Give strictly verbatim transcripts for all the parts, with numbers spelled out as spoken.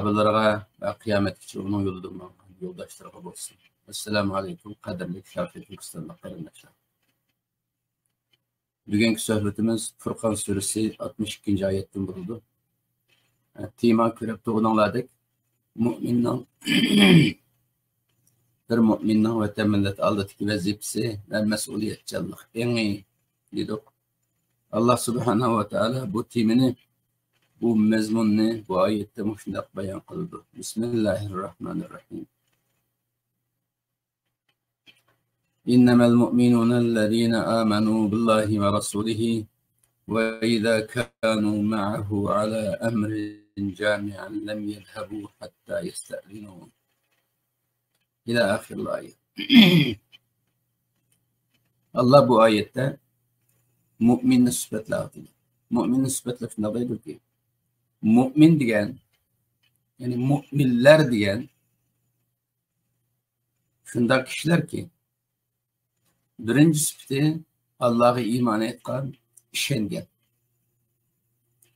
ئەسھابلىرىغا ۋە قىيامەتكىچە ئۇنىڭ يولىدا ماڭغان يولداشلىرىغا بولسۇن. ئەسسالامۇ ئەلەيكۇم، قەدىرلىك شەرقىي تۈركىستانلىق قېرىنداشلار. بۈگۈنكى سۆھبىتىمىز فۇرقان سۈرىسى ئاتمىش ئىككىنچى ئايەتتىن بولىدۇ. تېما كۆرۈپ تۇرغىنىڭلاردەك، مۇئمىننىڭ، بىر مۇئمىننىڭ ۋەتەن مىللەت ئالدىدىكى ۋەزىپىسى ۋە مەسئۇلىيەتچانلىق ئېڭى دېدۇق. ئاللا سۇبھانەھۇ ۋە تائالا بۇ تېمىنى، بۇ مەزمۇننى بۇ ئايەتتە مۇشۇنداق بايان قىلىدۇ. بىسمىللاھىررەھمانىررەھىم. إنما المؤمنون الذين آمنوا بالله ورسوله وإذا كانوا معه على أمر جامع لم يذهبوا حتى يستأذنوه. إلى آخر الآية. ئاللا بۇ ئايەتتە مۇئمىننى سۈپەتلەۋاتىدۇ. مۇئمىننى سۈپەتلەپ شۇنداق دەيدۇكى، مۇئمىن دېگەن، يەنى مۇئمىنلەر دېگەن شۇنداق كىشىلەركى، بىرىنچى سۈپىتى ئاللاغا ئىمان ئېيتقان، ئىشەنگەن.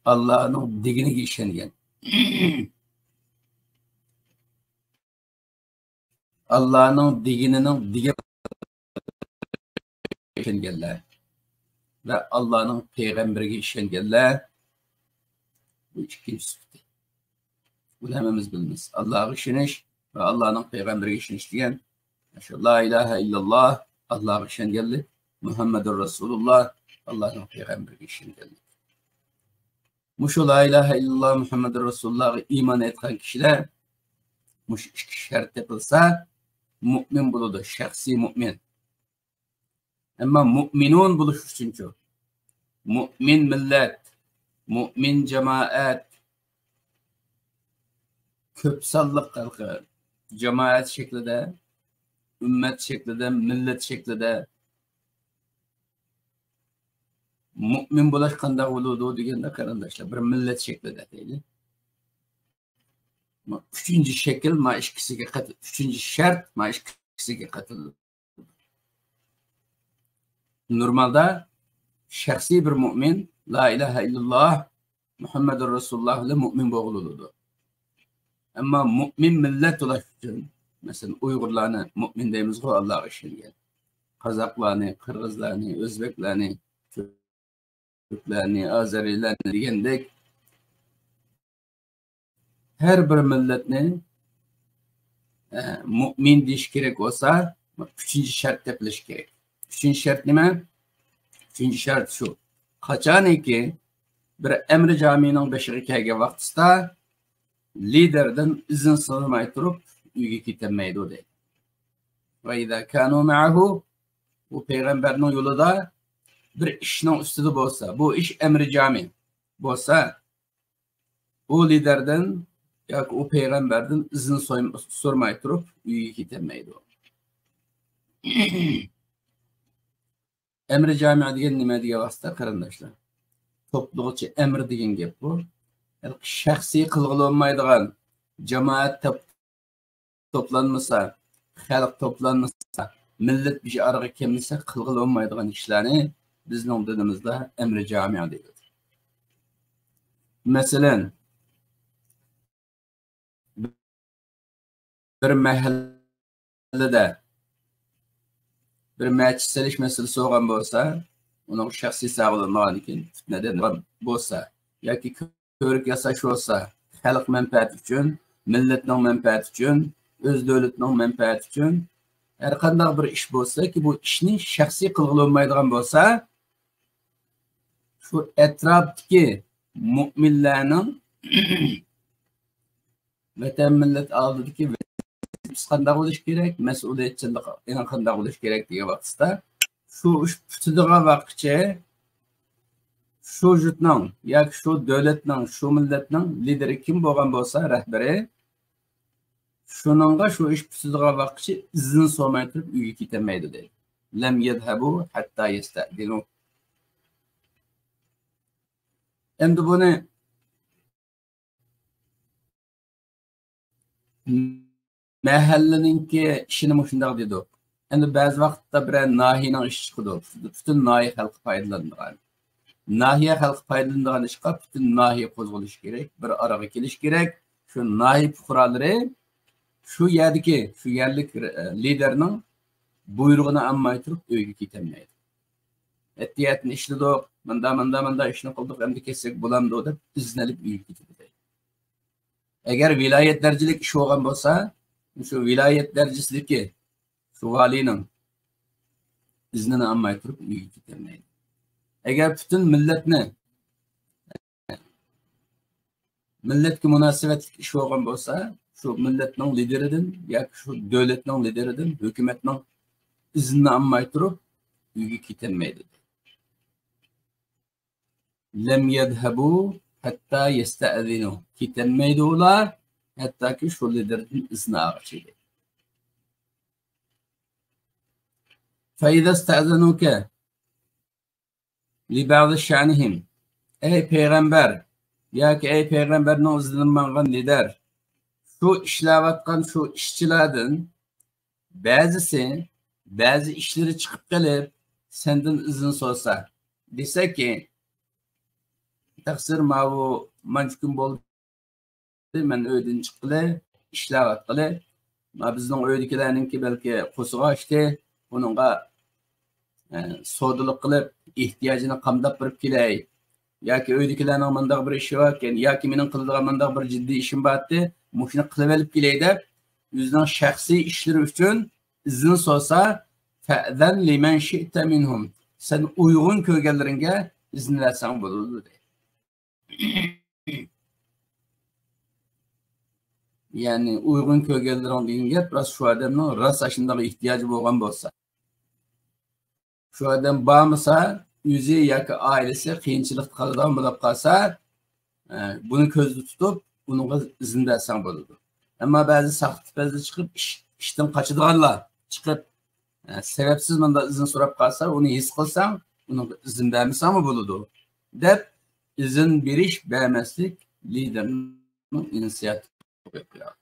ئاللانىڭ دېگىنىگە ئىشەنگەن. ئاللانىڭ دېگىنىنىڭ دېگەن ئىشەنگەنلەر ۋە ئاللانىڭ پەيغەمبىرىگە ئىشەنگەنلەر، بۇ ئىككىنچى سۈپىتى. بۇنى ھەممىمىز بىلىمىز. ئاللاغا ئىشىنىش ۋە ئاللانىڭ پەيغەمبىرىگە ئىشىنىش دېگەن شۇ لا ئىلاھە ئىللاللا، ئاللاغا ئىشەنگەنلىك، مۇھەممەدۇر رەسۇلۇللا، ئاللانىڭ پەيغەمبىرىگە ئىشەنگەنلىك. مۇشۇ لا ئىلاھە ئىللاللا مۇھەممەدۇر رەسۇلۇللاغا ئىمان ئېيتقان كىشىلەر مۇشۇ ئىككى شەرت تېپىلسا، مۇئمىن بولىدۇ، شەخسىي مۇئمىن. ئەمما مۇئمىنۇن بولۇش ئۈچۈنچۇ؟ مۇئمىن مىللەت، مۇئمىن جامائەت، كۆپ سانلىق خەلقى، جامائەت شەكلىدە، ئۈممەت شەكلىدە، مىللەت شەكلىدە مۇئمىن بولۇش قانداق بولىدۇ دېگەندە، قېرىنداشلار، بىر مىللەت شەكلىدە دەيلى. ئۈچىنچى شەكىل ما ئىككىسىگە قېتىل-، ئۈچىنچى شەرت ما ئىككىسىگە قېتىلىدۇ. نورمالدا شەخسىي بىر مۇئمىن لا ئىلاھە ئىللاللا مۇھەممەدۇر رەسۇلۇللا بىلەن مۇئمىن بولغىلى بولىدۇ. ئەمما مۇئمىن مىللەت بولۇش ئۈچۈن، مەسىلەن، ئۇيغۇرلارنى مۇئمىن دەيمىزغۇ، ئاللاغا ئىشەنگەن. قازاقلارنى، قىرغىزلارنى، ئۆزبەكلەرنى، تۈركلەرنى، ئازەرىيلەرنى دېگەندەك، ھەر بىر مىللەتنى، ئە، مۇئمىن دېيىش كېرەك بولسا، ئۈچىنچى شەرت تېپىلىشى كېرەك. ئۈچىنچى شەرت نېمە؟ ئۈچىنچى شەرت شۇ. قاچانكى بىر ئەمرى جامىنىڭ بېشىغا كەلگەن ۋاقتىسىدا، لىدېردىن ئىزىن سورىماي تۇرۇپ ئۆيگە كېتەلمەيدۇ، دەيدۇ. ۋە ئىزا كانۇ مەئەھۇ، ئۇ پەيغەمبەرنىڭ يولىدا بىر ئىشنىڭ ئۈستىدە بولسا، بۇ ئىش ئەمرى جامى بولسا، ئۇ لىدېردىن ياكى ئۇ پەيغەمبەردىن ئىزىن سوي-، سورىماي تۇرۇپ ئۆيگە كېتەلمەيدۇ. ئەمرى جامىئ دېگەن نېمە دېگەن ۋاسىتە، قېرىنداشلار؟ توپلىغۇچى ئەمر دېگەن گەپ بۇ. شەخسىي قىلغىلى بولمايدىغان، جامائەت توپ-، توپلانمىسا، خەلق توپلانمىسا، مىللەت بىر ئارىغا كەلمىسە قىلغىلى بولمايدىغان ئىشلارنى بىزنىڭ دىنىمىزدا ئەمرى جامىئ دەيدۇ. مەسىلەن، بىر مەھەللىدە بىر مەچىت سېلىش مەسىلىسى بولغان بولسا، ئۇنىڭ شەخسىي ساغلىقىدىن كېيىن پىتنە دېگەن بولسا ياكى كۆۋرۈك ياساش بولسا، خەلق مەنپەئەتى ئۈچۈن، مىللەتنىڭ مەنپەئەتى ئۈچۈن، ئۆز دۆلىتىنىڭ مەنپەئەتى ئۈچۈن، ھەر قانداق بىر ئىش بولسا، بۇ ئىشنى شەخسىي قىلغىلى بولمايدىغان بولسا، شۇ ئەتراپتىكى مۇئمىنلارنىڭ ۋەتەن مىللەت ئالدىدىكى ۋەزىپىسى قانداق بولۇشى كېرەك، مەسئۇلىيەتچانلىقى قانداق بولۇشى كېرەك دېگەن ۋاقتىدا، شۇ ئىش پۈتىدىغان ۋاققىچە شۇ يۇرتنىڭ ياكى شۇ دۆلەتنىڭ، شۇ مىللەتنىڭ لىدېرى كىم بولغان بولسا، رەھبىرى، شۇنىڭغا شۇ ئىش پۈتىدىغان ۋاققىچە ئىزىن سورىماي تۇرۇپ ئۆيگە كېتەلمەيدۇ، دەيدۇ. لەم يەزھەبۇ ھەتتا يەستەئزىنۇ. ئەمدى بۇنى مەھەللىنىڭكى ئىشىنى مۇشۇنداق دېدۇق. ئەمدى بەزى ۋاقىتتا بىرەر ناھىيەنىڭ ئىشى چىقىدۇ. پۈتۈن ناھىيە خەلقى پايدىلىنىدىغان. ناھىيە خەلقى پايدىلىنىدىغان ئىشقا پۈتۈن ناھىيە قوزغىلىشى كېرەك، بىر ئارىغا كېلىشى كېرەك. شۇ ناھىيە پۇقرالىرى شۇ يەردىكى، شۇ يەرلىك، ئە، لىدېرنىڭ بۇيرۇقىنى ئالماي تۇرۇپ ئۆيگە كېتەلمەيدۇ. ئەتىگەن ئىشلىدۇق، مۇندا، مۇندا، مۇندا ئىشنى قىلدۇق، ئەمدى كەتسەك بولامدۇ دەپ ئىزىن ئېلىپ ئۆيگە كېتىدۇ. ئەگەر ۋىلايەت دەرىجىلىك ئىش بولغان بولسا، شۇ ۋىلايەت دەرىجىسىدىكى شۇ ۋالىينىڭ ئىزنىنى ئالماي تۇرۇپ ئۆيگە كېتەلمەيدۇ. ئەگەر پۈتۈن مىللەتنى، مىللەتكە مۇناسىۋەتلىك ئىش بولغان بولسا، شۇ مىللەتنىڭ لىدېرىدىن ياكى شۇ دۆلەتنىڭ لىدېرىدىن، ھۆكۈمەتنىڭ ئىزنىنى ئالماي تۇرۇپ ئۆيگە كېتەلمەيدۇ. لم يذهبوا حتى يستأذنوا. كېتەلمەيدۇ ئۇلار، ھەتتاكى شۇ لىدېردىن ئىزنى ئالغۇچە. فإذا استأذنوك لبعض شأنهم. ئەي پەيغەمبەر ياكى ئەي پەيغەمبەرنىڭ ئىزىدىن ماڭغان لىدەر، شۇ ئىشلەۋاتقان شۇ ئىشچىلاردىن بەزىسى، بەزى ئىشلىرى چىقىپ قېلىپ، سەندىن ئىزىن سورىسا، دېسەكى، تەقسىر، ماۋۇ مانچە كۈن بولدى، مەن ئۆيدىن چىققىلى، ئىشلەۋاتقىلى، ما بىزنىڭ ئۆيدىكىلەرنىڭكى بەلكى قورسىقى ئاچتى، ئۇنىڭغا ئە، سودىلىق قىلىپ، ئېھتىياجىنى قامداپ بېرىپ كېلەي. ياكى ئۆيدىكىلەرنىڭ مۇنداق بىر ئىشى باركەن، ياكى مېنىڭ قىلىدىغان مۇنداق بىر جىددىي ئىشىم بارتى، مۇشۇنى قىلىۋېلىپ كېلەي دەپ، ئۆزىنىڭ شەخسىي ئىشلىرى ئۈچۈن ئىزىن سورىسا، فەئزەن لىمەن شىئتە مىنھۇم. سەن ئۇيغۇن كۆرگەنلىرىڭگە ئىزىن بەرسەڭ بولىدۇ، دېدى. يەنى ئۇيغۇن كۆرگەنلىرىڭ دېگەن گەپ راست، شۇ ئادەمنىڭ راست ئاشۇنداق ئېھتىياجى بولغان بولسا. شۇ ئادەم بارمىسا، ئۆزى ياكى ئائىلىسى قىيىنچىلىقتا قالىدىغان بولۇپ قالسا، ئە، بۇنى كۆزدە تۇتۇپ، ئۇنىڭغا ئىزىن بەرسەڭ بولىدۇ. ئەمما بەزى ساختىپەزلەر چىقىپ، ئىش، ئىشتىن قاچىدىغانلار چىقىپ، ئە، سەۋەبسىز مۇنداق ئىزىن سوراپ قالسا، ئۇنى ھېس قىلساڭ، ئۇنىڭغا ئىزىن بەرمىسەڭمۇ بولىدۇ، دەپ ئىزىن بېرىش، بەرمەسلىك لىدېرنىڭ ئىنىسىياتىپىغا قويۇپ قويىدۇ.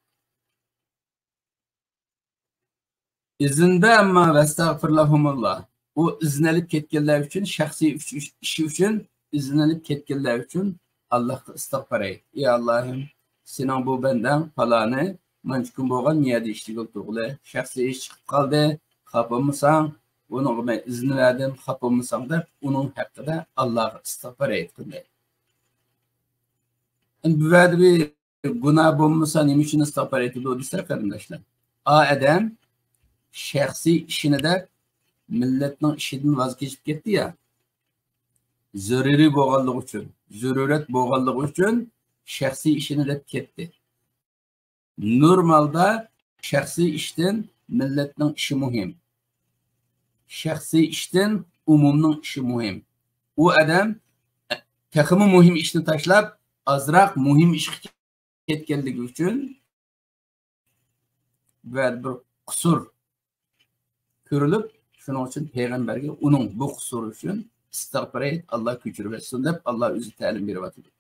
ئىزىندە ئەمما ۋەستەغفىر لەھۇمۇللا. ئۇ ئىزىن ئېلىپ كەتكەنلەر ئۈچۈن، شەخسىي ئۈچ-، ئۈچ-، ئىشى ئۈچۈن ئىزىن ئېلىپ كەتكەنلەر ئۈچۈن ئاللاھقا ئىستىغپار ئېيت. ئى ئاللاھىم، سېنىڭ بۇ بەندەڭ پالانى مانچە كۈن بولغان يەردە ئىشلىگىلى تۇرغىلى، شەخسىي ئىش چىقىپ قالدى، خاپا بولمىساڭ، ئۇنىڭغا مەن ئىزىن بەردىم، خاپا بولمىساڭ دەپ ئۇنىڭ ھەققىدە ئاللاھقا ئىستىغپار ئېيتقىن دەيدۇ. ئەمدى بۇ يەردە بىر گۇناھ بولمىسا، نېمە ئۈچۈن ئىستىغپار ئېيتىدۇ دېسە، قېرىنداشلار، ئا ئادەم شەخسىي ئىشىنى دەپ، مىللەتنىڭ ئىشىدىن ۋاز كېچىپ كەتتى يا. زۆرۈرىي بولغانلىقى ئۈچۈن، زۆرۈرەت بولغانلىقى ئۈچۈن شەخسىي ئىشىنى دەپ كەتتى. نورمالدا شەخسىي ئىشتىن مىللەتنىڭ ئىشى مۇھىم. شەخسىي ئىشتىن ئومۇمنىڭ ئىشى مۇھىم. ئۇ ئادەم تېخىمۇ مۇھىم ئىشنى تاشلاپ، ئازراق مۇھىم ئىشقا كەتكەنلىكى ئۈچۈن ۋە بىر قۇسۇر كۆرۈلۈپ، شۇنىڭ ئۈچۈن پەيغەمبەرگە ئۇنىڭ بۇ قۇسۇرى ئۈچۈن ئىستىغپار ئېيت، ئاللا كۆچۈرۈۋەتسۇن دەپ، ئاللا ئۆزى تەلىم بېرىۋاتىدۇ.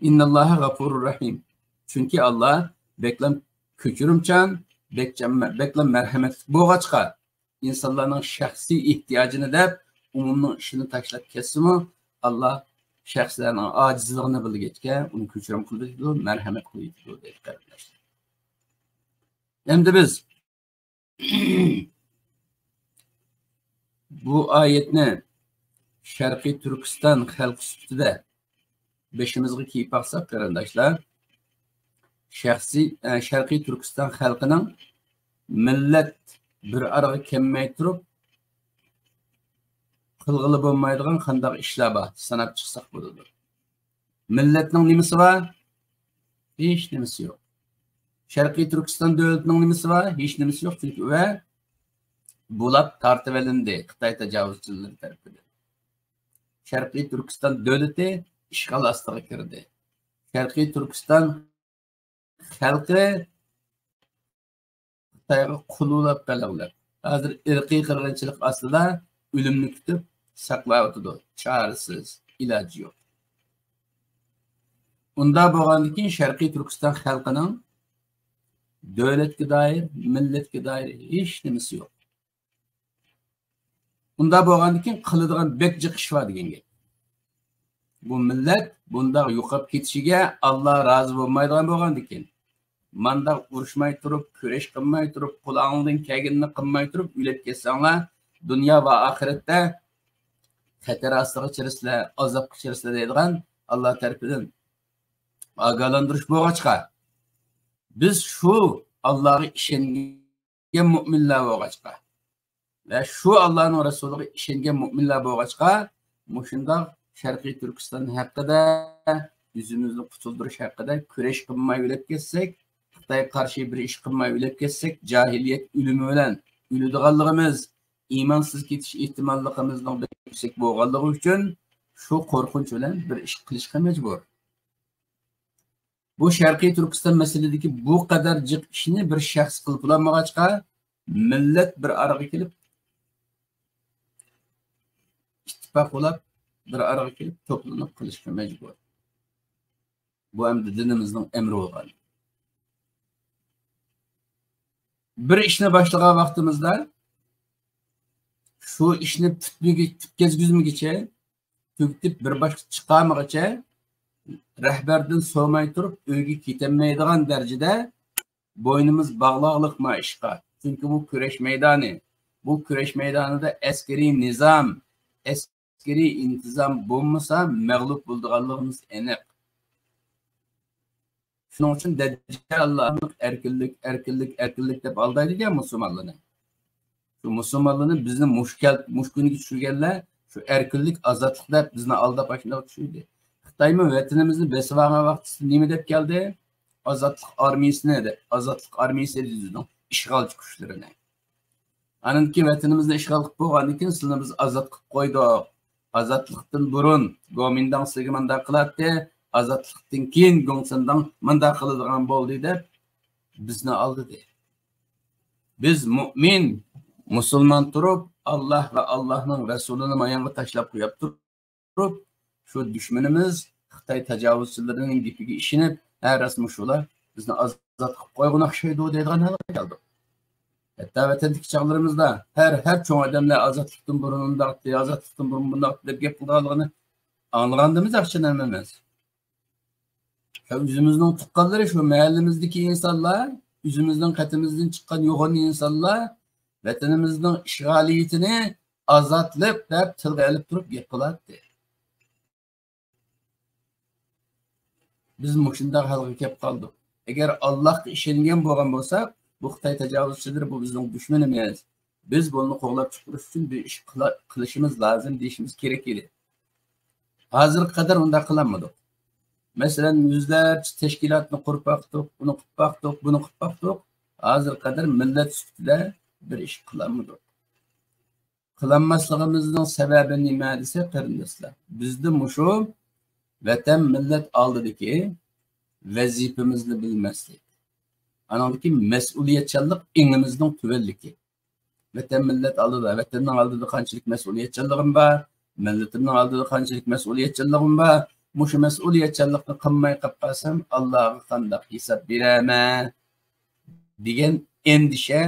ئىنناللاھا غەپۇرۇر رەھىم. چۈنكى ئاللا بەكلا كۆچۈرۈمچان، بەكچە-، بەكلا مەرھەمەتلىك بولغاچقا، ئىنسانلارنىڭ شەخسىي ئېھتىياجىنى دەپ، ئومۇمنىڭ ئىشىنى تاشلاپ كەتسىمۇ، ئاللا شەخسلەرنىڭ ئاجىزلىقىنى بىلگەچكە، ئۇنى كۆچۈرۈم قىلىۋېتىدۇ، مەرھەمەت قىلىۋېتىدۇ، دەيدۇ قېرىنداشلار. ئەمدى بىز بۇ ئايەتنى شەرقىي تۈركىستان خەلقى سۈپىتىدە بېشىمىزغا كىيىپ باقساق، قېرىنداشلار، شەخسىي، ئە، شەرقىي تۈركىستان خەلقىنىڭ مىللەت بىر ئارىغا كەلمەي تۇرۇپ قىلغىلى بولمايدىغان قانداق ئىشلار بار؟ ساناپ چىقساق بولىدۇ. مىللەتنىڭ نېمىسى بار؟ ھېچ نېمىسى يوق. شەرقىي تۈركىستان دۆلىتىنىڭ نېمىسى بار؟ ھېچ نېمىسى يوق، چۈنكى ئۇ بۇلاپ تارتىۋېلىندى خىتاي تاجاۋۇزچىلىرى تەرىپىدىن. شەرقىي تۈركىستان دۆلىتى ئىشغال ئاستىغا كىردى. شەرقىي تۈركىستان خەلقى خىتايغا قۇل بولاپ قېلىڭلار. ھازىر ئىرقىي قىرغىنچىلىق ئاستىدا ئۆلۈمنى كۈتۈپ ساقلاۋاتىدۇ. چارىسىز، ئىلاجى يوق. ئۇنداق بولغاندىن كېيىن شەرقىي تۈركىستان خەلقىنىڭ دۆلەتكە دائىر، مىللەتكە دائىر ھېچ نېمىسى يوق. ئۇنداق بولغاندىن كېيىن قىلىدىغان بەك جىق ئىش بار دېگەن گەپ. بۇ مىللەت بۇنداق يوقاپ كېتىشىگە ئاللا رازى بولمايدىغان بولغاندىكىن، مانداق ئۇرۇشماي تۇرۇپ، كۈرەش قىلماي تۇرۇپ، قولۇڭدىن كەلگىنىنى قىلماي تۇرۇپ ئۆلۈپ كەتسەڭلار، دۇنيا ۋە ئاخىرەتتە خەتەر ئاستىغا چۈشىرىسىلەر، ئازابقا چۈشىرىسىلەر دەيدىغان ئاللا تەرىپىدىن ئاگاھلاندۇرۇش بولغاچقا، بىز شۇ ئاللاغا ئىشەنگەن مۆمىنلەر بولغاچقا ۋە شۇ ئاللانىڭ رەسۇلىغا ئىشەنگەن مۆمىنلەر بولغاچقا، مۇشۇنداق شەرقىي تۈركىستان ھەققىدە، ئۆزىمىزنى قۇتۇلدۇرۇش ھەققىدە كۈرەش قىلماي ئۆلۈپ كەتسەك، خىتايغا قارشى بىر ئىش قىلماي ئۆلۈپ كەتسەك، جاھىلىيەت ئۆلۈمى بىلەن ئۆلىدىغانلىقىمىز، ئىمانسىز كېتىش ئېھتىماللىقىمىزنىڭ بەك يۈكسەك بولغانلىقى ئۈچۈن شۇ قورقۇنچ بىلەن بىر ئىش قىلىشقا مەجبۇر. بۇ شەرقىي تۈركىستان مەسىلىدىكى بۇ قەدەر جىق ئىشنى بىر شەخس قىلىپ بولالمىغاچقا، مىللەت بىر ئارىغا كېلىپ، ئىتتىپاق بولاپ، بىر ئارىغا كېلىپ، توپلىنىپ قىلىشقا مەجبۇر. بۇ ئەمدى دىنىمىزنىڭ ئەمرى بولغان. بىر ئىشنى باشلىغان ۋاقتىمىزدا، شۇ ئىشنى پۈتمىگە-، پۈتكۈزمىگۈچە، تۈگىتىپ بىر باشقا چىقارمىغۇچە، رەھبەردىن سورىماي تۇرۇپ ئۆيگە كېتەلمەيدىغان دەرىجىدە بوينىمىز باغلاغلىق ما ئىشقا. چۈنكى بۇ كۈرەش مەيدانى. بۇ كۈرەش مەيدانىدا ئەسكىرىي نىزام، ئەسكىرىي ئىنتىزام بولمىسا، مەغلۇپ بولىدىغانلىقىمىز ئېنىق. شۇنىڭ ئۈچۈن دەججاللار ئەركىنلىك، ئەركىنلىك، ئەركىنلىك دەپ ئالدايدىكەن مۇسۇلمانلارنى. شۇ مۇسۇلمانلارنى بىزنى مۇشۇ كەل-، مۇشۇ كۈنگە چۈشۈرگەنلەر شۇ ئەركىنلىك، ئازادلىق دەپ بىزنى ئالداپ ئاشۇنداق چۈشۈردى. خىتايمۇ ۋەتىنىمىزنى بېسىۋالغان ۋاقتىسىدا نېمە دەپ كەلدى؟ ئازادلىق ئارمىيىسىنى دەپ، ئازادلىق ئارمىيىسى دېدى بىزنىڭ ئىشغالچى كۈچلىرىنى. ئاندىن كېيىن ۋەتىنىمىزنى ئىشغال قىلىپ بولغاندىن كېيىن سىلىنى بىز ئازاد قىلىپ قويدۇق. ئازادلىقتىن بۇرۇن گومىنداڭ سىلىگە مانداق قىلاتتى، ئازادلىقتىن كېيىن گوڭسەنداڭ مانداق قىلىدىغان بولدى دەپ بىزنى ئالدىدى. بىز مۇئمىن، مۇسۇلمان تۇرۇپ، ئاللا ۋە ئاللانىڭ رەسۇلىنى مايانغا تاشلاپ قويۇپ تۇرۇپ، شۇ دۈشمىنىمىز خىتاي تاجاۋۇزچىلىرىنىڭ گېپىگە ئىشىنىپ، ھە، راست مۇشۇلار بىزنى ئازاد قىلىپ قويغىنى ئوخشايدۇ دەيدىغان ھالغا كەلدۇق. ھەتتا ۋەتەندىكى چاغلىرىمىزدا ھەر، ھەر چوڭ ئادەملەر ئازادلىقتىن بۇرۇن ئۇنداقتى، ئازادلىقتىن بۇرۇن بۇنداقتى دەپ گەپ قىلىدىغانلىقىنى ئاڭلىغانىدىمىز ياخشى نېمە ئەمەس. ھە، ئۆزىمىزنىڭ تۇغقانلىرى شۇ مەھەللىمىزدىكى ئىنسانلار، ئۆزىمىزنىڭ قېتىمىزدىن چىققان يوغان ئىنسانلار ۋەتىنىمىزنىڭ ئىشغالىيىتىنى ئازادلىق دەپ تىلغا ئېلىپ تۇرۇپ گەپ قىلاتتى. بىز مۇشۇنداق ھالغا كەپ قالدۇق. ئەگەر ئاللاھقا ئىشەنگەن بولغان بولساق، بۇ خىتاي تاجاۋۇزچىلىرى بۇ بىزنىڭ دۈشمىنىمىز. بىز بۇنى قوغلاپ چىقىرىش ئۈچۈن بىر ئىش قىلا-، قىلىشىمىز لازىم دېيىشىمىز كېرەك ئىدى. ھازىرغا قەدەر ئۇنداق قىلالمىدۇق. مەسىلەن، يۈزلەرچە تەشكىلاتنى قۇرۇپ باقتۇق، ئۇنى قىلىپ باقتۇق، بۇنى قىلىپ باقتۇق. ھازىرغا قەدەر مىللەت سۈپىتىدە بىر ئىش قىلالمىدۇق. قىلالماسلىقىمىزنىڭ سەۋەبى نېمە دېسە، قېرىنداشلار، بىزدە مۇشۇ ۋەتەن، مىللەت ئالدىدىكى ۋەزىپىمىزنى بىلمەسلىك، ئانىڭدىكى مەسئۇلىيەتچانلىق ئېڭىمىزنىڭ تۆۋەنلىكى. ۋەتەن، مىللەت ئالدىدا، ۋەتەننىڭ ئالدىدا قانچىلىك مەسئۇلىيەتچانلىقىم بار، مىللىتىمنىڭ ئالدىدا قانچىلىك مەسئۇلىيەتچانلىقىم بار، مۇشۇ مەسئۇلىيەتچانلىقنى قىلماي قېلىپ قالسام، ئاللاغا قانداق ھېساب بېرەمەن دېگەن ئەندىشە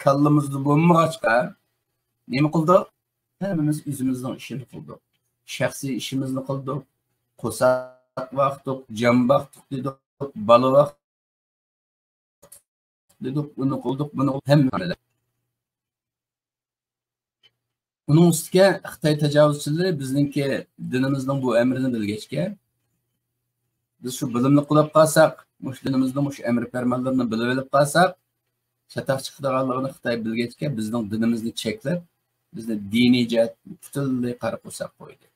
كاللىمىزدا بولمىغاچقا، نېمە قىلدۇق؟ ھەممىمىز ئۆزىمىزنىڭ ئىشىنى قىلدۇق. شەخسىي ئىشىمىزنى قىلدۇق. قورساق باقتۇق، جان باقتۇق دېدۇق، بالا باقتۇق دېدۇق، ئۇنى قىلدۇق، بۇنى قىلدۇق، ھەممە مەنىدە. ئۇنىڭ ئۈستىگە خىتاي تاجاۋۇزچىلىرى بىزنىڭكى دىنىمىزنىڭ بۇ ئەمرىنى بىلگەچكە، بىز شۇ بىلىملىك بولۇپ قالساق، مۇشۇ دىنىمىزنىڭ مۇشۇ ئەمر پەرمانلىرىنى بىلىۋېلىپ قالساق، چاتاق چىقىدىغانلىقىنى خىتاي بىلگەچكە، بىزنىڭ دىنىمىزنى چەكلەپ، بىزنى دىنىي جەھەتتىن پۈتۈنلەي قارا قورساق قويدى.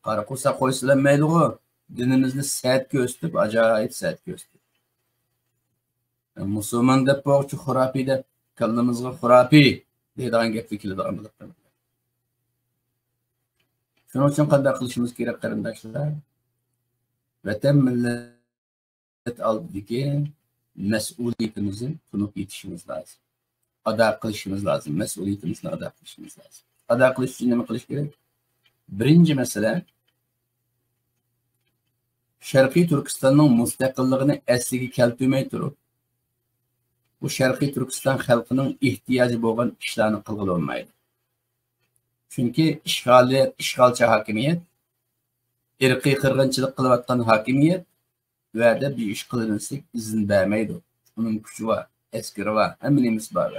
قارا قورساق قويسىلا مەيلىغۇ، دىنىمىزنى سەت كۆرسىتىپ، ئاجايىپ سەت كۆرسىتىپ. مۇسۇلمان دەپ بولغۇچە خۇراپىي دەپ، كاللىمىزغا خۇراپىي دەيدىغان گەپلەر كېلىدىغان بولۇپ قالدى. شۇنىڭ ئۈچۈن قانداق قىلىشىمىز كېرەك، قېرىنداشلار؟ ۋەتەن، مىللەت ئالدىدىكى مەسئۇلىيىتىمىزنى تونۇپ يېتىشىمىز لازىم. ئادا قىلىشىمىز لازىم. مەسئۇلىيىتىمىزنى ئادا قىلىشىمىز لازىم. ئادا قىلىش ئۈچۈن نېمە قىلىش كېرەك؟ بىرىنچى مەسىلە، شەرقىي تۈركىستاننىڭ مۇستەقىللىقىنى ئەسلىگە كەلتۈرمەي تۇرۇپ، بۇ شەرقىي تۈركىستان خەلقىنىڭ ئېھتىياجى بولغان ئىشلارنى قىلغىلى بولمايدۇ. چۈنكى ئىشغالىيەت، ئىشغالچى ھاكىمىيەت ئىرقىي قىرغىنچىلىق قىلىۋاتقان ھاكىمىيەت ۋەدە بىر ئىش قىلىنسىلىك ئىزىن بەرمەيدۇ. ئۇنىڭ كۈچى بار، ئەسكىرى بار، ھەممە نېمىسى بار.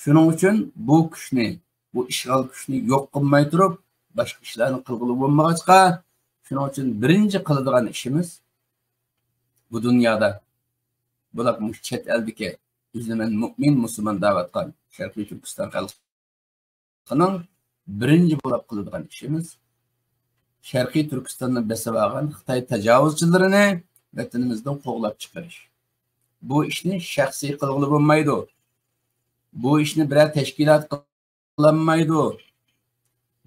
شۇنىڭ ئۈچۈن بۇ كۈچنى، بۇ ئىشغال كۈچنى يوق قىلماي تۇرۇپ، باشقا ئىشلارنى قىلغىلى بولمىغاچقا، شۇنىڭ ئۈچۈن بىرىنچى قىلىدىغان ئىشىمىز بۇ دۇنيادا بولۇپ مۇشۇ چەت ئەلدىكى ئۆزىنى مەن مۇئمىن، مۇسۇلمان دەۋاتقان شەرقىي تۈركىستان خەلقىنىڭ بىرىنچى بولۇپ قىلىدىغان ئىشىمىز شەرقىي تۈركىستاننى بېسىۋالغان خىتاي تاجاۋۇزچىلىرىنى ۋەتىنىمىزدىن قوغلاپ چىقىرىش. بۇ ئىشنى شەخسىي قىلغىلى بولمايدۇ. بۇ ئىشنى بىرەر تەشكىلات قىلالمايدۇ.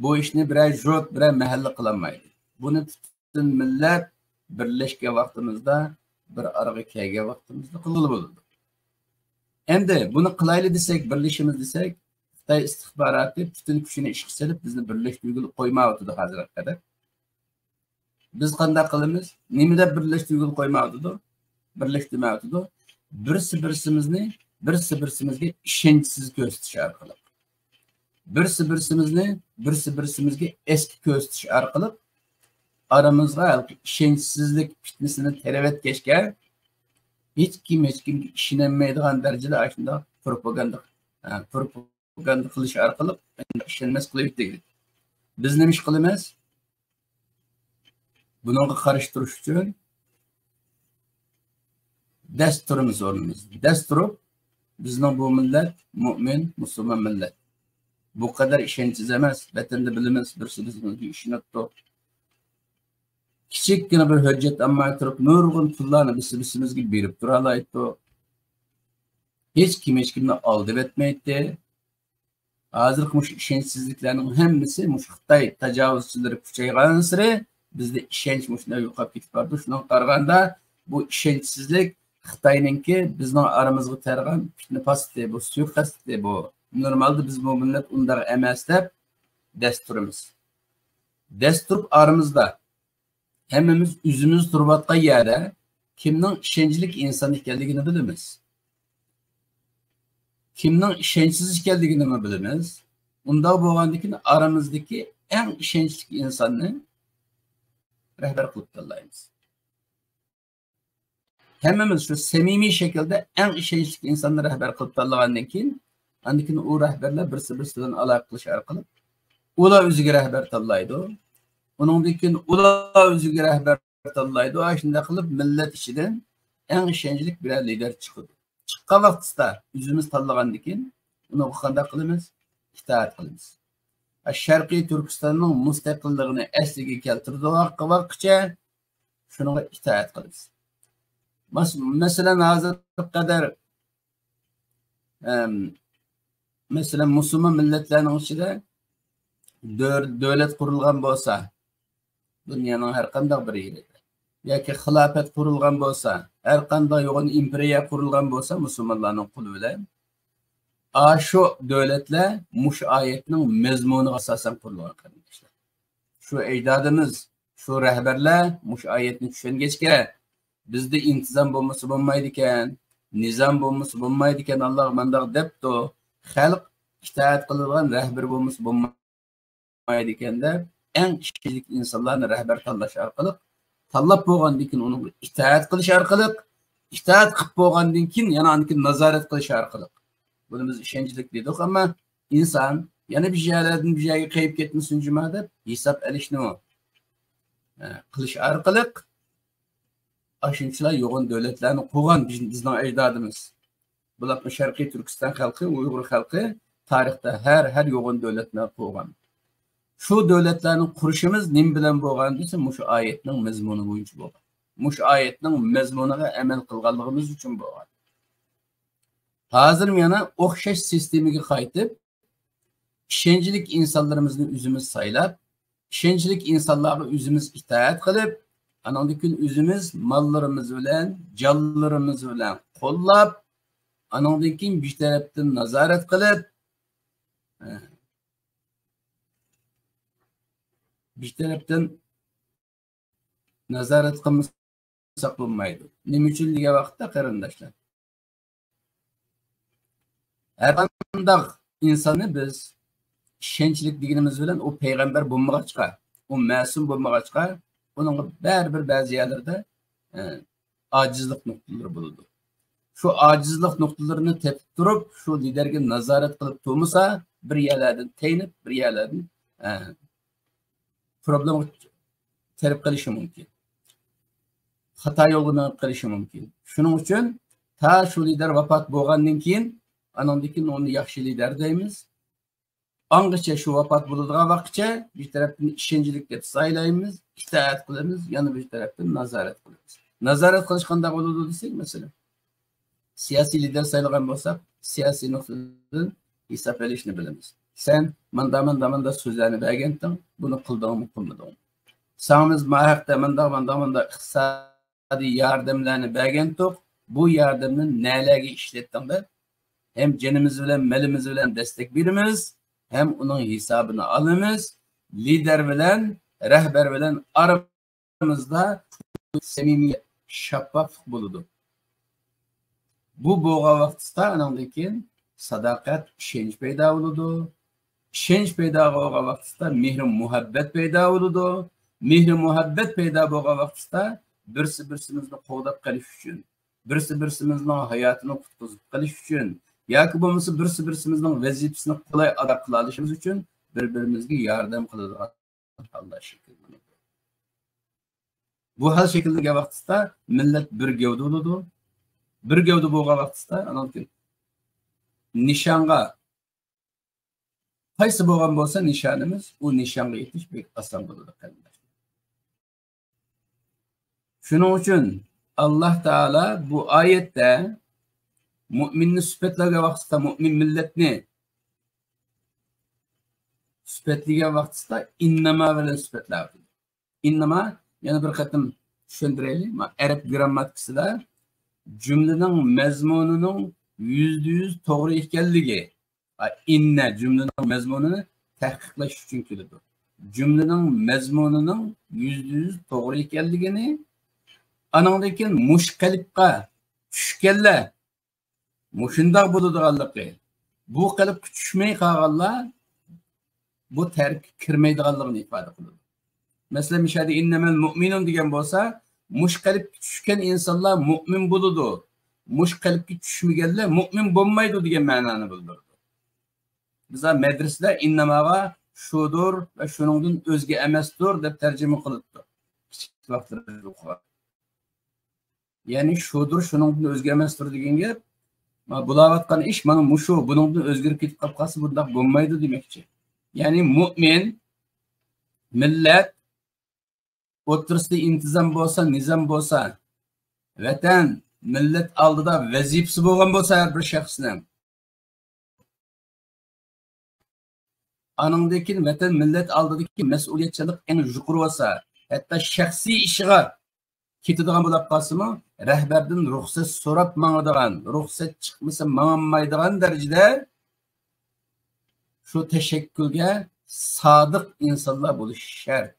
بۇ ئىشنى بىرەر يۇرت، بىرەر مەھەللە قىلالمايدۇ. بۇنى پۈتۈن مىللەت بىرلەشكەن ۋاقتىمىزدا، بىر ئارىغا كەلگەن ۋاقتىمىزدا قىلغىلى بولىدۇ. ئەمدى بۇنى قىلايلى دېسەك، بىرلىشىمىز دېسەك، خىتاي ئىستىخباراتى پۈتۈن كۈچىنى ئىشقا سېلىپ، بىزنى بىرلەشتۈرگىلى قويمايۋاتىدۇ ھازىرغا قەدەر. بىز قانداق قىلىمىز؟ نېمە دەپ بىرلەشتۈرگىلى قويمايۋاتىدۇ؟ بىرلەشتۈرمەيۋاتىدۇ. بىرسى بىرسىمىزنى، بىرسى بىرسىمىزگە ئىشەنچسىز كۆرسىتىش ئارقىلىق. بىرسى بىرسىمىزنى، بىرسى بىرسىمىزگە ئەسكى كۆرسىتىش ئارقىلىق ئارىمىزغا ھېلىقى ئىشەنچسىزلىك پىتنىسىنى تېرىۋەتكەچكە، ھېچكىم ھېچكىمگە ئىشىنەلمەيدىغان دەرىجىدە ئاشۇنداق پروپاگاندا، ھە، پروپاگاندا قىلىش ئارقىلىق ئىشەنمەس قىلىۋېتىدۇ. بىز نېمە ئىش قىلىمىز؟ بۇنىڭغا قارشى تۇرۇش ئۈچۈن دەس تۇرىمىز ئورنىمىزدا. دەس تۇرۇپ، بىزنىڭ بۇ مىللەت مۇئمىن، مۇسۇلمان مىللەت. بۇ قەدەر ئىشەنچسىز ئەمەس. ۋەتەندە بىلىمىز، بىرسى بىرسىمىزگە ئىشىنەتتۇق. كىچىككىنە بىر ھۆججەت ئالماي تۇرۇپ، نۇرغۇن پۇللارنى بىرسى بىرسىمىزگە بېرىپ تۇرالايتتۇق. ھېچكىم ھېچكىمنى ئالدىۋەتمەيتتى. ھازىرقى مۇشۇ ئىشەنچسىزلىكلەرنىڭ ھەممىسى مۇشۇ خىتاي تاجاۋۇزچىلىرى كۈچەيگەنسېرى بىزدە ئىشەنچ مۇشۇنداق يوقاپ كېتىپ بارىدۇ. شۇنىڭغا قارىغاندا بۇ ئىشەنچسىزلىك خىتاينىڭكى بىزنىڭ ئارىمىزغا تەرغەن پىتنە پاسىتى، بۇ سۇيىقەستى بۇ. نورمالدا بىز بۇ مىللەت ئۇنداق ئەمەس دەپ دەس تۇرىمىز. دەس تۇرۇپ ئارىمىزدا ھەممىمىز ئۆزىمىز تۇرۇۋاتقان يەردە كىمنىڭ ئىشەنچلىك ئىنسان ئىكەنلىكىنى بىلىمىز. كىمنىڭ ئىشەنچسىز ئىكەنلىكىنىمۇ بىلىمىز. ئۇنداق بولغاندىكىن ئارىمىزدىكى ئەڭ ئىشەنچلىك ئىنساننى رەھبەر قىلىپ تاللايمىز. ھەممىمىز شۇ سەمىمىي شەكىلدە ئەڭ ئىشەنچلىك ئىنساننى رەھبەر قىلىپ تاللىغاندىن كېيىن، ئاندىن كېيىن ئۇ رەھبەرلەر بىرسى بىرسى بىلەن ئالاقە قىلىش ئارقىلىق ئۇلار ئۆزىگە رەھبەر تاللايدۇ. ئۇنىڭدىن كېيىن ئۇلار ئۆزىگە رەھبەر تاللايدۇ. ئاشۇنداق قىلىپ مىللەت ئىچىدىن ئەڭ ئىشەنچلىك بىرەر لىدېر چىقىدۇ. چىققان ۋاقتىسىدا ئۆزىمىز تاللىغاندىن كېيىن ئۇنىڭغا قانداق قىلىمىز؟ ئىتائەت قىلىمىز. شەرقىي تۈركىستاننىڭ مۇستەقىللىقىنى ئەسلىگە كەلتۈرىدىغان ۋاققىچە شۇنىڭغا ئىتائەت قىلىمىز. مەس-، مەسىلەن، ھازىرغا قەدەر، ئەم، مەسىلەن، مۇسۇلمان مىللەتلەرنىڭ ئىچىدە دۆ-، دۆلەت قۇرۇلغان بولسا، دۇنيانىڭ ھەر قانداق بىر يېرىدە ياكى خىلاپەت قۇرۇلغان بولسا، ھەر قانداق يوغان ئىمپېرىيە قۇرۇلغان بولسا مۇسۇلمانلارنىڭ قولى بىلەن، ئاشۇ دۆلەتلەر مۇشۇ ئايەتنىڭ مەزمۇنىغا ئاساسەن قۇرۇلغان، قېرىنداشلار. شۇ ئەجدادىمىز، شۇ رەھبەرلەر مۇشۇ ئايەتنى چۈشەنگەچكە، بىزدە ئىنتىزام بولمىسا بولمايدىكەن، نىزام بولمىسا بولمايدىكەن، ئاللاغا مانداق دەپتۇ. خەلق ئىتائەت قىلىدىغان رەھبىرى بولمىسا بولمايدىكەن دەپ، ئەڭ ئىشەنچلىك ئىنسانلارنى رەھبەر تاللاش ئارقىلىق، تاللاپ بولغاندىن كېيىن ئۇنىڭغا ئىتائەت قىلىش ئارقىلىق، ئىتائەت قىلىپ بولغاندىن كېيىن يەنە ئاندىن كېيىن نازارەت قىلىش ئارقىلىق. بۇنى بىز ئىشەنچلىك دېدۇق، ئەمما ئىنسان يەنە بىر يەرلەردىن بىر يەرگە قېيىپ كەتمىسۇن جۇما دەپ ھېساب ئېلىشنىمۇ، ئە، قىلىش ئارقىلىق ئاشۇنچىلا يوغان دۆلەتلەرنى قۇرغان بىز-، بىزنىڭ ئەجدادىمىز. بولۇپمۇ شەرقىي تۈركىستان خەلقى، ئۇيغۇر خەلقى تارىختا ھەر، ھەر يوغان دۆلەتنى قۇرغان. شۇ دۆلەتلەرنى قۇرۇشىمىز نېمە بىلەن بولغان دېسە، مۇشۇ ئايەتنىڭ مەزمۇنى بويىچە بولغان. مۇشۇ ئايەتنىڭ مەزمۇنىغا ئەمەل قىلغانلىقىمىز ئۈچۈن بولغان. ھازىرمۇ يەنە ئوخشاش سىستېمىگە قايتىپ، ئىشەنچلىك ئىنسانلىرىمىزنى ئۆزىمىز سايلاپ، ئىشەنچلىك ئىنسانلارغا ئۆزىمىز ئىتائەت قىلىپ، ئانىڭدىن كېيىن ئۆزىمىز ماللىرىمىز بىلەن، جانلىرىمىز بىلەن قوللاپ، ئانىڭدىن كېيىن بىر تەرەپتىن نازارەت قىلىپ، بىر تەرەپتىن نازارەت قىلمىساق بولمايدۇ. نېمە ئۈچۈن دېگەن ۋاقىتتا، قېرىنداشلار، ھەر قانداق ئىنساننى بىز ئىشەنچلىك دېگىنىمىز بىلەن ئۇ پەيغەمبەر بولمىغاچقا، ئۇ مەسۇم بولمىغاچقا، ئۇنىڭغا بەرىبىر بەزى يەرلەردە، ئە، ئاجىزلىق نۇقتىلىرى بولىدۇ. شۇ ئاجىزلىق نۇقتىلىرىنى تېپىپ تۇرۇپ، شۇ لىدەرگە نازارەت قىلىپ تۇرمىسا، بىر يەرلەردىن تەينىپ، بىر يەرلەردىن، ئە، پروبلېمىغا كىرىپ قېلىشى مۇمكىن. خاتا يولغا مېڭىپ قېلىشى مۇمكىن. شۇنىڭ ئۈچۈن تا شۇ لىدەر ۋاپات بولغاندىن كېيىن، ئانىڭدىن كېيىن ئۇنى ياخشى لىدەر دەيمىز. ئاڭغىچە شۇ ۋاپات بولىدىغان ۋاقىتچە بىر تەرەپتىن ئىشەنچلىك دەپ سايلايمىز، ئىتائەت قىلىمىز، يەنە بىر تەرەپتىن نازارەت قىلىمىز. نازارەت قىلىش قانداق بولىدۇ دېسەك، مەسىلەن، سىياسىي لىدەر سايلىغان بولساق، سىياسىي نۇقتىدىن ھېساب ئېلىشنى بىلىمىز. سەن ماندا، ماندا، ماندا سۆزلەرنى بەرگەنتىڭ، بۇنى قىلدىڭمۇ، قىلمىدىڭمۇ؟ ساڭا بىز ما ھەقتە ماندا، ماندا، ماندا ئىقتىسادىي ياردەملەرنى بەرگەنتۇق، بۇ ياردەمنى نەلەرگە ئىشلەتتىڭ دەپ، ھەم جېنىمىز بىلەن، مېلىمىز بىلەن دەستەك بېرىمىز، ھەم ئۇنىڭ ھېسابىنى ئالىمىز. لىدەر بىلەن، رەھبەر بىلەن ئارا ئارىمىزدا سەمىمىيەت، شەپپافلىق بولىدۇ. بۇ بولغان ۋاقتىدا ئانىڭدىن كېيىن ساداقەت، ئىشەنچ پەيدا بولىدۇ. ئىشەنچ پەيدا بولغان ۋاقتىدا مېھرى مۇھەببەت پەيدا بولىدۇ. مېھرى مۇھەببەت پەيدا بولغان ۋاقتىدا بىرسى بىرسىمىزنى قوغداپ قېلىش ئۈچۈن، بىرسى بىرسىمىزنىڭ ھاياتىنى قۇتقۇزۇپ قېلىش ئۈچۈن ياكى بولمىسا بىرسى بىرسىمىزنىڭ ۋەزىپىسىنى قولاي ئادا قىلالىشىمىز ئۈچۈن بىر بىرىمىزگە ياردەم قىلىدىغان ھاللار شەكىللىنىدۇ. بۇ ھال شەكىللەنگەن ۋاقتىدا مىللەت بىر گەۋدە بولىدۇ. بىر گەۋدە بولغان ۋاقتىدا ئانىڭدىن نىشانغا قايسى بولغان بولسا نىشانىمىز، ئۇ نىشانغا يېتىش بەك ئاسان بولىدۇ، قېرىنداشلار. شۇنىڭ ئۈچۈن ئاللاھ تائالا بۇ ئايەتتە مۇئمىننى سۈپەتلىگەن ۋاقتىدا، مۇئمىن مىللەتنى سۈپەتلىگەن ۋاقتىدا ئىنناما بىلەن سۈپەتلەۋاتىدۇ. ئىنناما، يەنە بىر قېتىم چۈشەندۈرەيلى. ما، ئەرەب گىرامماتىكىسىدا جۈملىنىڭ مەزمۇنىنىڭ يۈزدە يۈز توغرا ئىكەنلىكى، ئا، ئىننە جۈملىنىڭ مەزمۇنىنى تەھقىقلەش ئۈچۈن كېلىدۇ. جۈملىنىڭ مەزمۇنىنىڭ يۈزدە يۈز توغرا ئىكەنلىكىنى، ئانىڭدىن كېيىن مۇشۇ قېلىپقا چۈشكەنلەر مۇشۇنداق بولىدىغانلىقى، بۇ قېلىپقا چۈشمەي قالغانلار بۇ تەركىبكە كىرمەيدىغانلىقىنى ئىپادە قىلىدۇ. مەسىلەن، مۇشۇ يەردە ئىننەمەل مۇئمىنۇن دېگەن بولسا، مۇشۇ قېلىپكە چۈشكەن ئىنسانلار مۇئمىن بولىدۇ، مۇشۇ قېلىپكە چۈشمىگەنلەر مۇئمىن بولمايدۇ دېگەن مەنانى بىلدۈرىدۇ. بىز مەدرىسىدە ئىنناماغا شۇدۇر ۋە شۇنىڭدىن ئۆزگە ئەمەستۇر دەپ تەرجىمە قىلىپتۇ. كىچىك ۋاقىتلىرىمىزدا ئوقۇغان. يەنى شۇدۇر، شۇنىڭدىن ئۆزگە ئەمەستۇر دېگەن گەپ، ما، بولاۋاتقان ئىش مانا مۇشۇ، بۇنىڭدىن ئۆزگىرىپ كېتىپ قاپ قالسا بۇنداق بولمايدۇ دېمەكچى. يەنى مۇئمىن مىللەت ئوتتۇرىسىدا ئىنتىزام بولسا، نىزام بولسا، ۋەتەن، مىللەت ئالدىدا ۋەزىپىسى بولغان بولسا ھەر بىر شەخسنىڭ، ئانىڭدىن كېيىن ۋەتەن، مىللەت ئالدىدىكى مەسئۇلىيەتچانلىق ئەڭ يۇقىرى بولسا، ھەتتا شەخسىي ئىشىغا كېتىدىغان بولۇپ قالسىمۇ، رەھبەردىن رۇخسەت سوراپ ماڭىدىغان، رۇخسەت چىقمىسا ماڭالمايدىغان دەرىجىدە شۇ تەشەككۈلگە سادىق ئىنسانلار بولۇشى شەرت.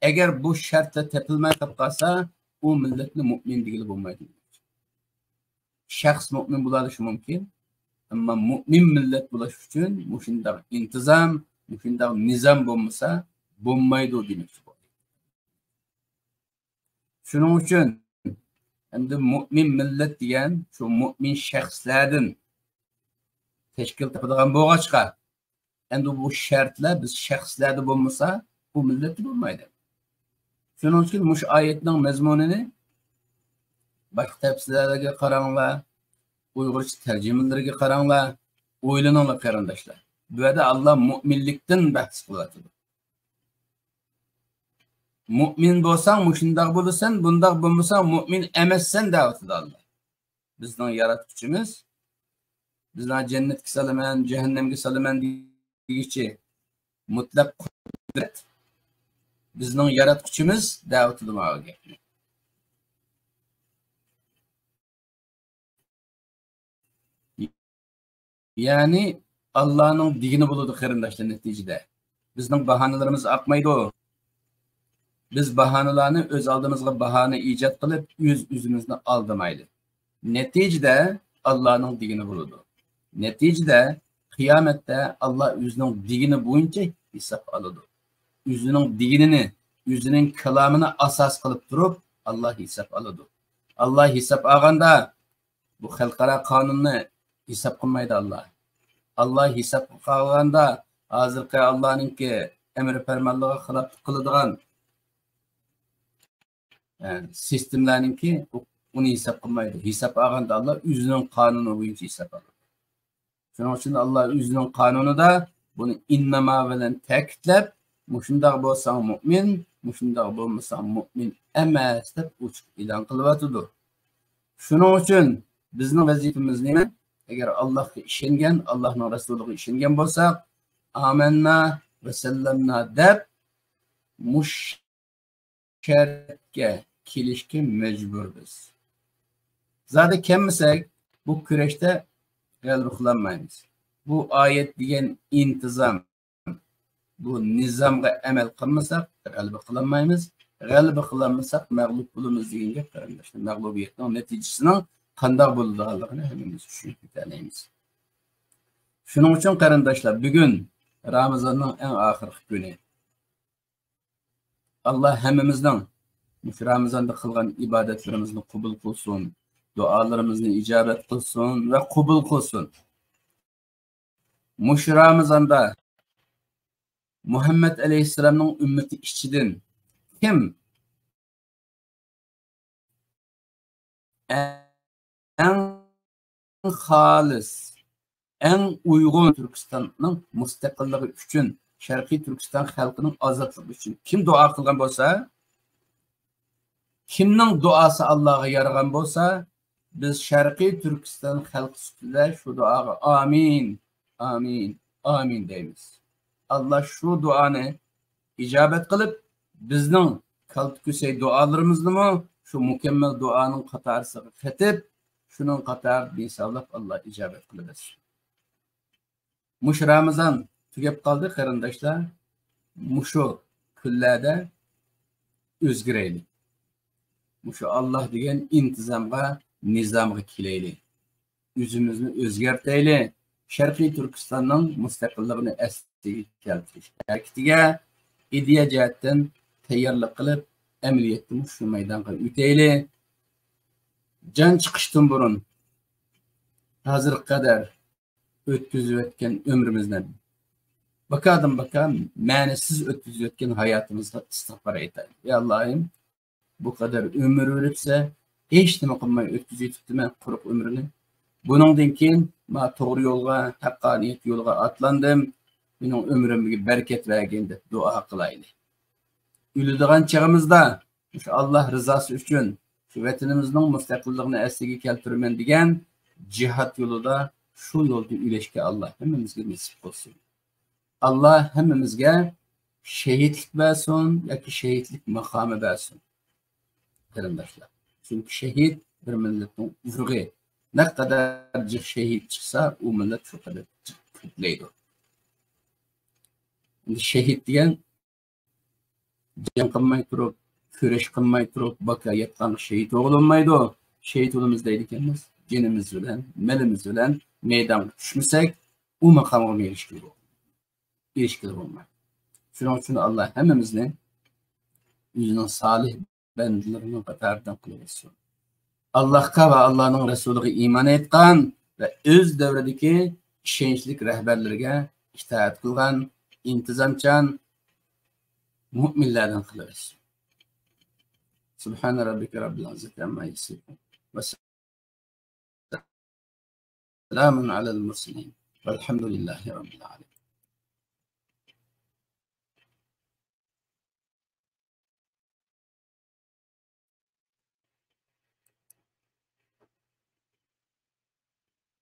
ئەگەر بۇ شەرتلەر تېپىلماي قېلىپ قالسا، ئۇ مىللەتنى مۇئمىن دېگىلى بولمايدۇ. شەخس مۇئمىن بولالىشى مۇمكىن، ئەمما مۇئمىن مىللەت بولۇش ئۈچۈن مۇشۇنداق ئىنتىزام، مۇشۇنداق نىزام بولمىسا بولمايدۇ دېمەكچى بولدى. شۇنىڭ ئۈچۈن ئەمدى مۇئمىن مىللەت دېگەن شۇ مۇئمىن شەخسلەردىن تەشكىل تاپىدىغان بولغاچقا، ئەمدى بۇ شەرتلەر بىز شەخسلەردە بولمىسا، بۇ مىللەتتە بولمايدۇ. شۇنىڭ ئۈچۈن مۇشۇ ئايەتنىڭ مەزمۇنىنى باشقا تەپسىرلەرگە قاراڭلار، ئۇيغۇرچە تەرجىمىلىرىگە قاراڭلار، ئويلىنىڭلار قېرىنداشلار. بۇ يەردە ئاللا مۇئمىنلىكتىن بەھس قىلىۋاتىدۇ. مۇئمىن بولساڭ مۇشۇنداق بولىسەن، بۇنداق بولمىساڭ مۇئمىن ئەمەسسەن دەۋاتىدۇ ئاللا. بىزنىڭ ياراتقۇچىمىز، بىزنىڭ جەننەتكە سالىمەن، جەھەننەمگە سالىمەن دېگۈچى مۇتلەق قۇدرەت بىزنىڭ ياراتقۇچىمىز دەۋاتىدۇ ماۋۇ گەپنى. يەنى ئاللانىڭ دېگىنى بولىدۇ قېرىنداشلار نەتىجىدە. بىزنىڭ باھانىلىرىمىز ئاقمايدۇ. بىز باھانىلارنى، ئۆز ئالدىمىزغا باھانە ئىجاد قىلىپ، ئۆز-ئۆزىمىزنى ئالدىمايلى. نەتىجىدە ئاللانىڭ دېگىنى بولىدۇ. نەتىجىدە قىيامەتتە ئاللا ئۆزىنىڭ دېگىنى بويىچە ھېساب ئالىدۇ. ئۆزىنىڭ دېگىنىنى، ئۆزىنىڭ كالامىنى ئاساس قىلىپ تۇرۇپ، ئاللا ھېساب ئالىدۇ. ئاللا ھېساب ئالغاندا، بۇ خەلقئارا قانۇننى ھېساب قىلمايدۇ ئاللا. ئاللا ھېساب قىلغاندا، ھازىرقى ئاللانىڭكى ئەمرى پەرمانلىرىغا خىلاپلىق قىلىدىغان، ئە، سىستېمىلارنىڭكى ئۇنى ھېساب قىلمايدۇ. ھېساب ئالغاندا ئاللا ئۆزىنىڭ قانۇنى بويىچە ھېساب ئالىدۇ. شۇنىڭ ئۈچۈن ئاللا ئۆزىنىڭ قانۇنىدا بۇنى ئىنناما بىلەن تەكىتلەپ، مۇشۇنداق بولساڭ مۇئمىن، مۇشۇنداق بولمىساڭ مۇئمىن ئەمەس دەپ ئوچۇق ئېلان قىلىۋاتىدۇ. شۇنىڭ ئۈچۈن بىزنىڭ ۋەزىپىمىز نېمە؟ ئەگەر ئاللاھقا ئىشەنگەن، ئاللاھنىڭ رەسۇلىغا ئىشەنگەن بولساق، ئامەننا ۋە سەللەمنا دەپ مۇش شەرتكە كېلىشكە مەجبۇر بىز. زادى كەلمىسەك، بۇ كۈرەشتە غەلىبە قىلالمايمىز. بۇ ئايەت دېگەن ئىنتىزام، بۇ نىزامغا ئەمەل قىلمىساق، غەلىبە قىلالمايمىز. غەلىبە قىلالمىساق، مەغلۇپ بولىمىز دېگەن گەپ، قېرىنداشلار. مەغلۇبىيەتنىڭ نەتىجىسىنىڭ قانداق بولىدىغانلىقىنى ھەممىمىز چۈشىنىپ كېتەلەيمىز. شۇنىڭ ئۈچۈن، قېرىنداشلار، بۈگۈن رامىزاننىڭ ئەڭ ئاخىرقى كۈنى. ئاللا ھەممىمىزنىڭ مۇشۇ رامىزاندا قىلغان ئىبادەتلىرىمىزنى قوبۇل قىلسۇن، دۇئالىرىمىزنى ئىجابەت قىلسۇن ۋە قوبۇل قىلسۇن. مۇشۇ رامىزاندا مۇھەممەد ئەلەيھىسسالامنىڭ ئۈممىتى ئىچىدىن كىم ئەڭ خالىس، ئەڭ ئۇيغۇن تۈركىستاننىڭ مۇستەقىللىقى ئۈچۈن، شەرقىي تۈركىستان خەلقىنىڭ ئازادلىقى ئۈچۈن كىم دۇئا قىلغان بولسا، كىمنىڭ دۇئاسى ئاللاغا يارىغان بولسا، بىز شەرقىي تۈركىستان خەلقى سۈپىتىدە شۇ دۇئاغا ئامىن، ئامىن، ئامىن دەيمىز. ئاللا شۇ دۇئانى ئىجابەت قىلىپ، بىزنىڭ كالتە كۈسەي دۇئالىرىمىزنىمۇ شۇ مۇكەممەل دۇئانىڭ قاتارىسىغا قېتىپ، شۇنىڭ قاتارىدا ھېسابلاپ ئاللا ئىجابەت قىلىۋەتسۇن. مۇشۇ رامىزان تۈگەپ قالدى، قېرىنداشلار. مۇشۇ كۈنلەردە ئۆزگىرەيلى. مۇشۇ ئاللا دېگەن ئىنتىزامغا، نىزامغا كېلەيلى. ئۆزىمىزنى ئۆزگەرتەيلى. شەرقىي تۈركىستاننىڭ مۇستەقىللىقىنى ئەسلىگە كەلتۈرۈش ھەرىكىتىگە ئىدىيە جەھەتتىن تەييارلىق قىلىپ، ئەمەلىيەتتىمۇ شۇ مەيدانغا ئۆتەيلى. جان چىقىشتىن بۇرۇن ھازىرغا قەدەر ئۆتكۈزۈۋەتكەن ئۆمرىمىزنى، باكادىن باكا مەنىسىز ئۆتكۈزۈۋەتكەن ھاياتىمىزغا ئىستىغپار ئېيتايلى. يا ئاللاھىم، بۇ قەدەر ئۆمۈر بېرىپسە، ھېچنېمە قىلماي ئۆتكۈزۈۋېتىپتىمەن قۇرۇق ئۆمرىنى. بۇنىڭدىن كېيىن ما توغرا يولغا، ھەققانىيەت يولىغا ئاتلاندىم. مېنىڭ ئۆمرۈمگە بەرىكەت بەرگىن دەپ دۇئا قىلايلى. ئۆلىدىغان چېغىمىزدا مۇشۇ ئاللا رىزاسى ئۈچۈن شۇ ۋەتىنىمىزنىڭ مۇستەقىللىقىنى ئەسلىگە كەلتۈرىمەن دېگەن جىھاد يولىدا، شۇ يولدا ئۆلۈشكە ئاللا ھەممىمىزگە نېسىپ قىلسۇن. ئاللا ھەممىمىزگە شېھىتلىك بەرسۇن ياكى شېھىتلىك ماقامى بەرسۇن، قېرىنداشلار. چۈنكى شېھىت بىر مىللەتنىڭ ئۇرۇغى. نەقەدەر جىق شېھىت چىقسا، ئۇ مىللەت شۇ قەدەر جىق كۆپلەيدۇ. ئەمدى شېھىت دېگەن جەڭ قىلماي تۇرۇپ، كۈرەش قىلماي تۇرۇپ، باكا ياتقانغا شېھىت بولۇنمايدۇ. شېھىت بولىمىز دەيدىكەنمىز، جېنىمىز بىلەن، مېلىمىز بىلەن مەيدانغا چۈشمىسەك، ئۇ ماقامغا ئېرىشكىلى بولمايدۇ. ئېرىشكىلى بولمايدۇ. شۇنىڭ ئۈچۈن ئاللا ھەممىمىزنى ئۆزىنىڭ سالىھ بەندىلىرىنىڭ قاتارىدىن قىلىۋەتسۇن. ئاللاھقا ۋە ئاللانىڭ رەسۇلىغا ئىمان ئېيتقان ۋە ئۆز دەۋرىدىكى ئىشەنچلىك رەھبەرلىرىگە ئىتائەت قىلغان ئىنتىزامچان مۇئمىنلەردىن قىلىۋەتسۇن. سبحان ربك رب العزة عما يصفون. وسلام على المرسلين. والحمد لله رب العالمين.